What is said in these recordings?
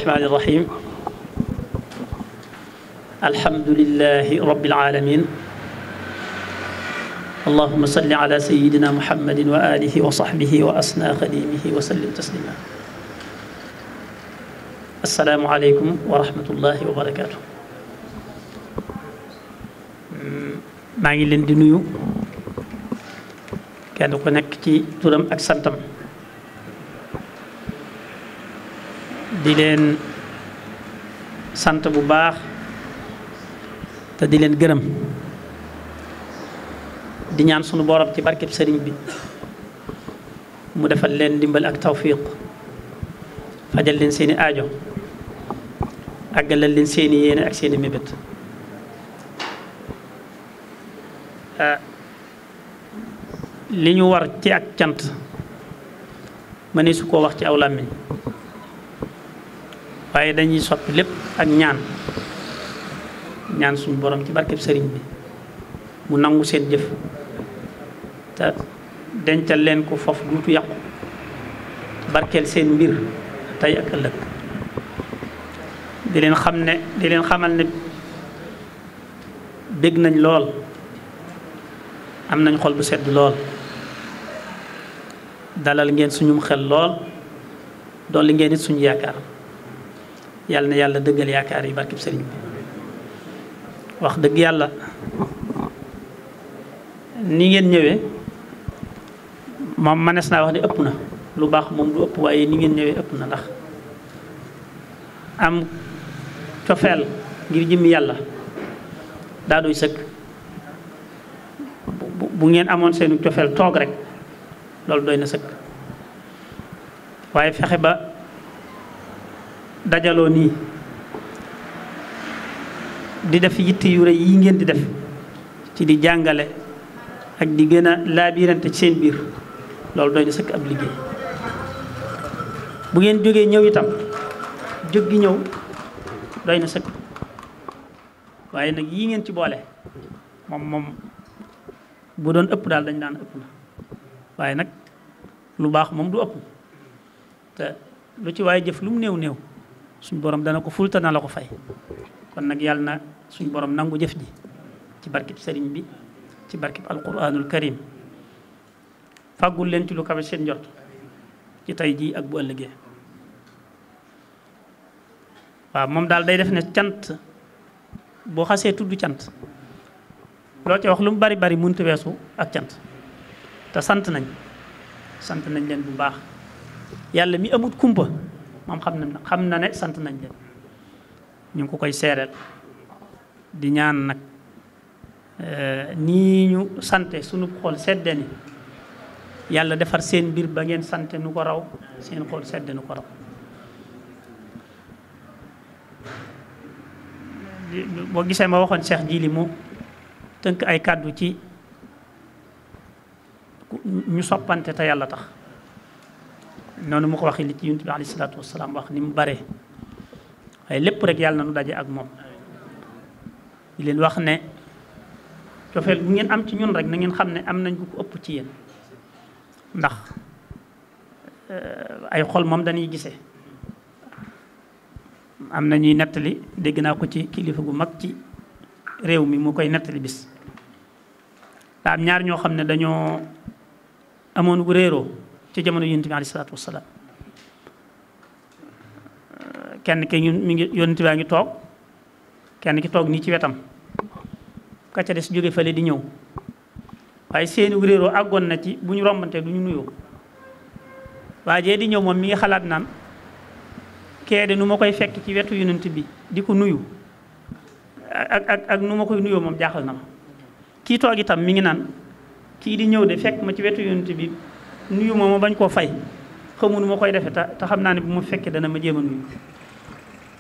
الرحمن الرحيم الحمد لله رب العالمين اللهم صل على سيدنا محمد وآله وصحبه وأسنى خديمه وسلم تسليما السلام عليكم ورحمة الله وبركاته maa ngi leen di nuyu kenn ku nekk ci turam ak santam di leen sant bu baax te di leen gërëm di ñaan sunu borom ci barkeb sëriñ bi mu defal leen dimbal ak tawfiq fajal leen seeni aajo àggalal leen seeni yéene ak seeni mébét li ñu war ci ak cant mëne su ko wax ci aw làmmiñ waaye dañuy soppi lépp ak ñaan suñu borom ci barkeb sëriñ bi mu nangu seen jëf te dencal leen ko foofu duutu yàqu barkeel seen mbir tey ak ëllëg di leen xamal ne bég nañ lool am nañ xol bu sedd lool dalal ngeen suñum xel lool dolli ngeen it suñu yaakaar yàlla na yàlla dëggal yaakaar yi barkeb sëriñ bi wax dëgg yàlla ni ngeen ñëwee moom manees naa wax ne ëpp na lu baax moom du ëpp waaye ni ngeen ñëwee ëpp na ndax am cofeel ngir jëmmi yàlla daa doy sëkk bu ngeen amoon seenu cofeel toog rek loolu doy na sëkk waaye fexe ba dajaloo nii di def yitte yu rëy yi ngeen di def ci di jàngale ak di gën a laabirante ci seen biir loolu doy na sëkk ab liggéey bu ngeen jógee ñëw itam jóg gi ñëw doy na sëkk waaye nag yii ngeen ci boole moom bu doon ëpp daal dañ daan ëpp na waaye nag lu baax moom du ëpp te lu ci waaye jëf lu mu néew néew suñ borom dana ko fulta na la ko fay kon nag yàlla na suñ borom nangu jëf ji ci barkib sëriñ bi ci barkib alquranul karim fàggul leen ci lu kawe seen njort ci tey jii ak bu ëllëgee waaw moom daal day def ne cant boo xasee tudd cant loo ci wax lu mu bari bari mënut weesu ak cant te sant nañ leen bu baax yàlla mi amut kumpa moom xam na ne sant nañ leen ñu ngi ko koy seereel di ñaan nag nii ñu sante sunu xol sedde ni yàlla defar seen mbir ba ngeen sante nu ko raw seen xol sedde nu ko raw boo gisee ma waxoon Cheikh Jili mu tënk ay kàddu ci ñu soppante te yàlla tax noonu mu ko waxee li ci Yonent bi alayhi salaatu wasalaam wax ni mu bare waaye lépp rek yàlla na nu daje ak moom di leen wax ne cofeel bu ngeen am ci ñun rek na ngeen xam ne am nañ ko ëpp ci yéen ndax ay xol moom dañuy gisee am na ñuy nettali dégg naa ko ci kilifa gu mag ci réew mi mu koy nettali bis daa am ñaar ñoo xam ne dañoo amoon gu réeroo ci jamono Yonent bi alayhi salaatu wasalaam kenn ki mi ngi Yonent baa ngi toog kenn ki toog nii ci wetam ka ca des jóge fële di ñëw waaye seeni gu réeroo àggoon na ci bu ñu rombantee du ñu nuyoo waajee di ñëw moom mi ngi xalaat naan kee de nu ma koy fekk ci wetu Yonent bi di ko nuyu ak nu ma koy nuyoo moom jaaxal na ma kii toog itam mi ngi naan kii di ñëw de fekk ma ci wetu Yonent bi nuyu ma bañ koo fay xamu nu ma koy defee te xam naa ne bu ma fekkee dana ma jéem a nuyu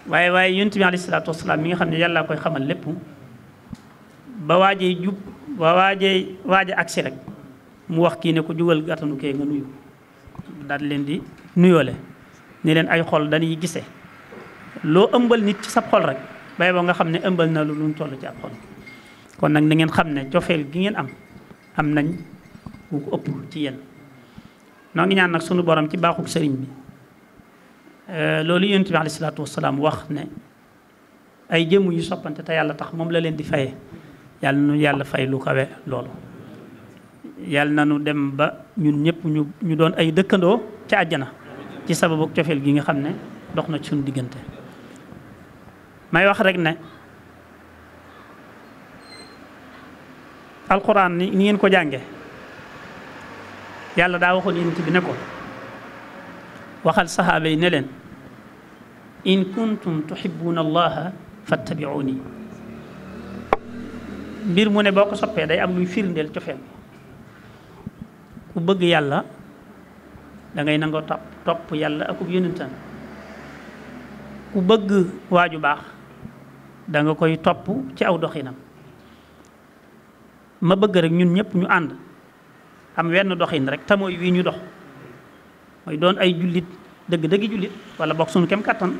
waaye Yonent bi alayhi salaatu wasalaam mi nga xam ne yàlla koy xamal lépp ba waajee jub ba waaje agsi rek mu wax kii ne ko jugal gàttanu kee nga nuyu daal leen di nuyoole ni leen ay xol dañuy gisee loo ëmbal nit ci sab xol rek bay ba nga xam ne ëmbal na lu ñu toll ci ab xol kon nag na ngeen xam ne cofeel gi ngeen am nañ bu ko ëpp ci yéen noo ngi ñaan nag sunu borom ci baaxuk sëriñ bi loolu yonent bi alayhi salaatu wasalaam wax ne ay jëmm yu soppante te yàlla tax moom la leen di faye yàlla nu yàlla fay lu kawe loolu yàlla na nu dem ba ñun ñëpp ñu doon ay dëkkandoo ca àjjana ci sababu cofeel gi nga xam ne dox na ci suñu diggante may wax rek ne alquran ni ngeen ko jànge yàlla daa waxoon yonent bi ne ko waxal saxaaba yi ne leen in kuntum tuhibbuna allaha fattabi'uni mbir mu ne boo ko soppee day am luy firndeel cofeel ku bëgg yàlla da ngay nangoo topp yàlla akub yonentam ku bëgg waaju baax da nga koy topp ci aw doxinam ma bëgg rek ñun ñëpp ñu ànd am wenn doxin rek te mooy wii ñu dox mooy doon ay jullit dëgg-dëggi jullit wala bokk suñu kem kattan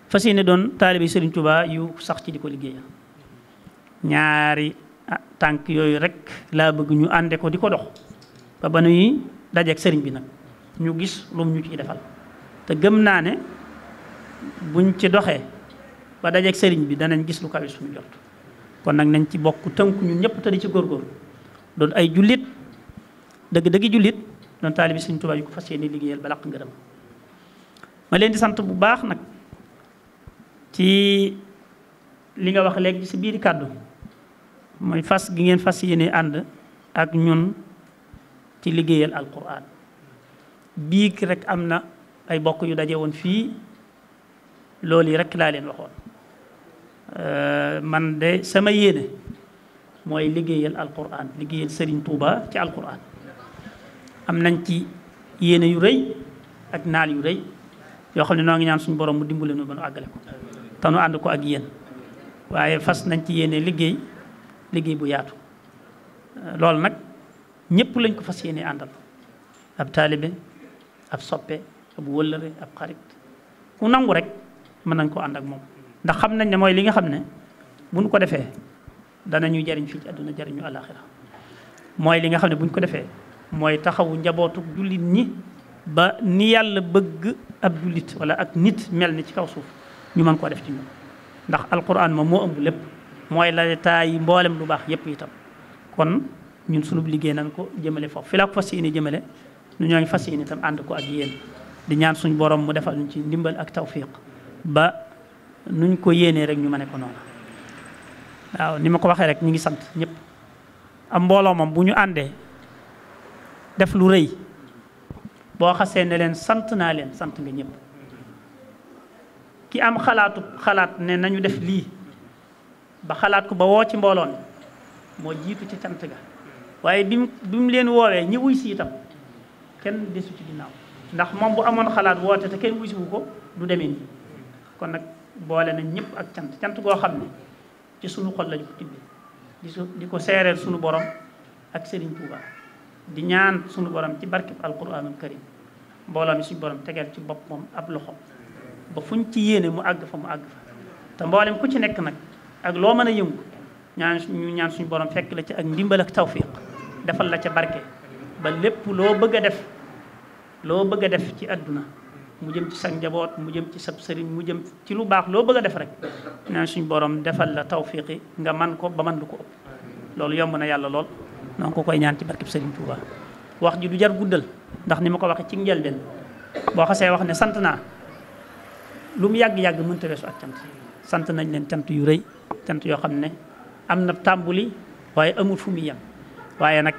fas yéene doon taalibe Sëriñ Tuubaa yu sax ci di ko liggéeyal ñaari tànk yooyu rek laa bëgg ñu ànde ko di ko dox ba nuy dajeek sëriñ bi nag ñu gis lu ñu ciy defal te gëm naa ne buñ ci doxee ba dajeek sëriñ bi danañ gis lu kawe suñu jot kon nag nañ ci bokk tënku ñun ñëpp te di ci góorgóor doon ay jullit dëgg-dëggi jullit doon taalibe Sëriñ Tuubaa yu ko fas yéene liggéeyal ba laq ngërëm ma leen di sant bu baax nag ci li nga wax léegi ci biir kàddu mooy fas gi ngeen fas yéene ànd ak ñun ci liggéeyal alquran biig rek am na ay bokk yu daje woon fii loolu yi rek laa leen waxoon man de sama yéene mooy liggéeyal alquran liggéeyal Sëriñ Tuuba ci alquran am nañ ci yéene yu rëy ak naal yu rëy yoo xam ne noo ngi ñaan suñu borom mu dimbale nu ba nu àggale ko te nu ànd ko ak yéen waaye fas nañ ci yéene liggéey bu yaatu loolu nag ñëpp lañ ko fas yéene àndal ab taalibe ab soppe ab wëllëre ab xarit ku nangu rek mën nañ ko ànd ak moom ndax xam nañ ne mooy li nga xam ne bu ñu ko defee danañu jariñ fii ci àdduna jariñu àllaaxira mooy li nga xam ne bu ñu ko defee mooy taxawu njabootu jullit ñi ba ni yàlla bëgg ab jullit wala ak nit mel ni ci kaw suuf ñu mën koo def ci ñun ndax alquran moom moo ëmb lépp mooy la taay mboolem lu baax yépp itam kon ñun sunub liggéey nañ ko jëmale foofu fi laa ko fas yéene jëmale nu ñoo ngi fas yéene itam ànd ko ak yéen di ñaan suñ borom mu defal ñu ci ndimbal ak tawfiq ba nuñ ko yéenee rek ñu mën ko noonu waaw ni ma ko waxee rek ñu ngi sant ñëpp am mbooloo moom bu ñu àndee def lu rëy boo xasee ne leen sant naa leen sant nga ñëpp ki am xalaat ne nañu def lii ba xalaat ko ba woo ci mbooloon moo jiitu ci cant ga waaye bi mu leen woowee ñi wuy si itam kenn desu ci ginnaaw ndax moom bu amoon xalaat woote te kenn wuy si wu ko du demee nii kon nag boole nañ ñëpp ak cant goo xam ne ci sunu xol lañu ko tibbee di ko seereel sunu borom ak Serigne Touba di ñaan sunu borom ci barkeb alquranul karim mbooloo mi suñu borom tegeel ci bopp moom ab loxo ba fuñ ci yéene mu àgg fa te mboolem ku ci nekk nag ak loo mën a yëngu ñaan suñu borom fekk la ci ak ndimbal ak tawfiq defal la ca barke ba lépp loo bëgg a def ci àdduna mu jëm ci sa njaboot mu jëm ci sab sëriñ mu jëm ci lu baax loo bëgg a def rek ñaan suñu borom defal la tawfiqi nga man ko ba man lu ko ëpp loolu yomb na yàlla lool noonu ko koy ñaan ci barkeb Sëriñ Tuuba wax ji du jar guddal ndax ni ma ko waxee ci njëlbeen boo xasee wax ne sant naa lu mu yàgg-yàgg mënta weesu ak sant nañ leen cant yu rëy cant yoo xam ne am na tàmbuli waaye amul fu mu yem waaye nag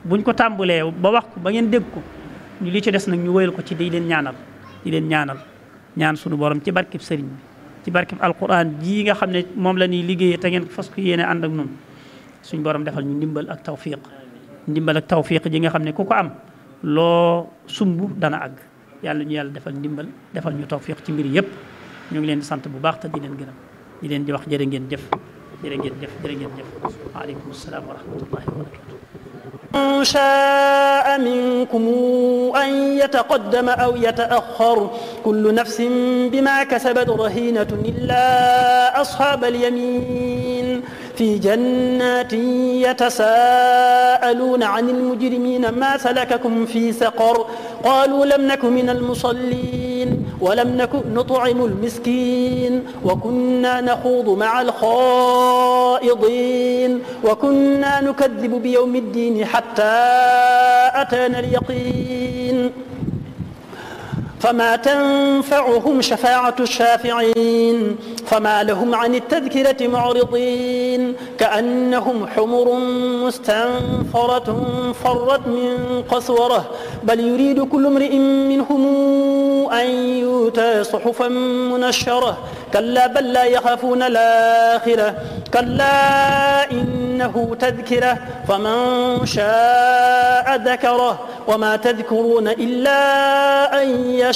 buñ ko tàmbulee ba wax ko ba ngeen dégg ko ñu li ci des nag ñu wéyal ko ci di leen ñaanal ñaan suñu borom ci barkeb sëriñ bi ci barkeb alquran jii nga xam ne moom la ñuy liggéeyee te ngeen fas ko yéene ànd ak noonu suñu borom defal ñu ndimbal ak tawfiq ji nga xam ne ku ko am loo sumb dana àgg yàlla ñu yàlla defal ndimbal defal ñu tawfiq ci mbir yépp ñu ngi leen di sant bu baax te di leen gërëm di leen di wax jërë ngeen jëf waaleykum salaam wa rahmatullahi wa barakatuh من شاء منكم أن يتقدم أو يتأخر كل نفس بما كسبت رهينة إلا أصحاب اليمين في جنات يتساءلون عن المجرمين ما سلككم في سقر قالوا لم نك من المصلين ولم نك نطعم المسكين وكنا نخوض مع الخائضين وكنا نكذب بيوم الدين حتى أتانا اليقين فما تنفعهم شفاعة الشافعين فما لهم عن التذكرة معرضين كأنهم حمر مستنفرة فرت من قسورة بل يريد كل امرئ منهم أن يؤتى صحفا منشرة كلا بل لا يخافون الآخرة كلا إنه تذكرة فمن شاء ذكره وما تذكرون إلا أن يشاء